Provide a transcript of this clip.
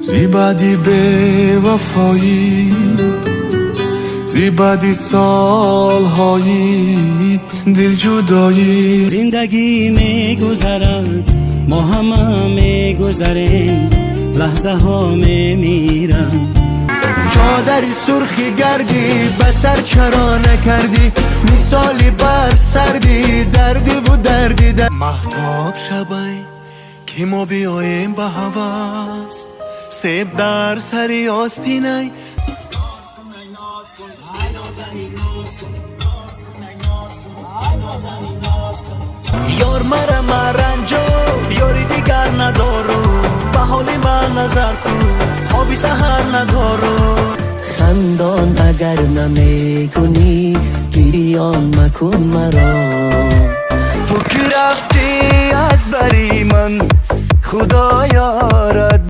Зи баъди бевафоӣ, зи баъди солҳои дилҷудоӣ. Зиндагӣ мегузарад, мо ҳама мегузарем, лаҳзаҳо мемиранд. Чодари сурхи гардӣ ба сар чаро накардӣ, мисоли бар сардӣ дардиву дарди дар. Маҳтоб шабай, ки мо биёем ба ҳавас, себ дар сари остинай. Ёр, мара маранҷо, ёри дигар надору, ба ҳоли ман назар кун, хоби саҳар надору. Хандон агар намекунӣ, гирён макун маро. Ту ки рафтӣ аз бари ман, худоёрад.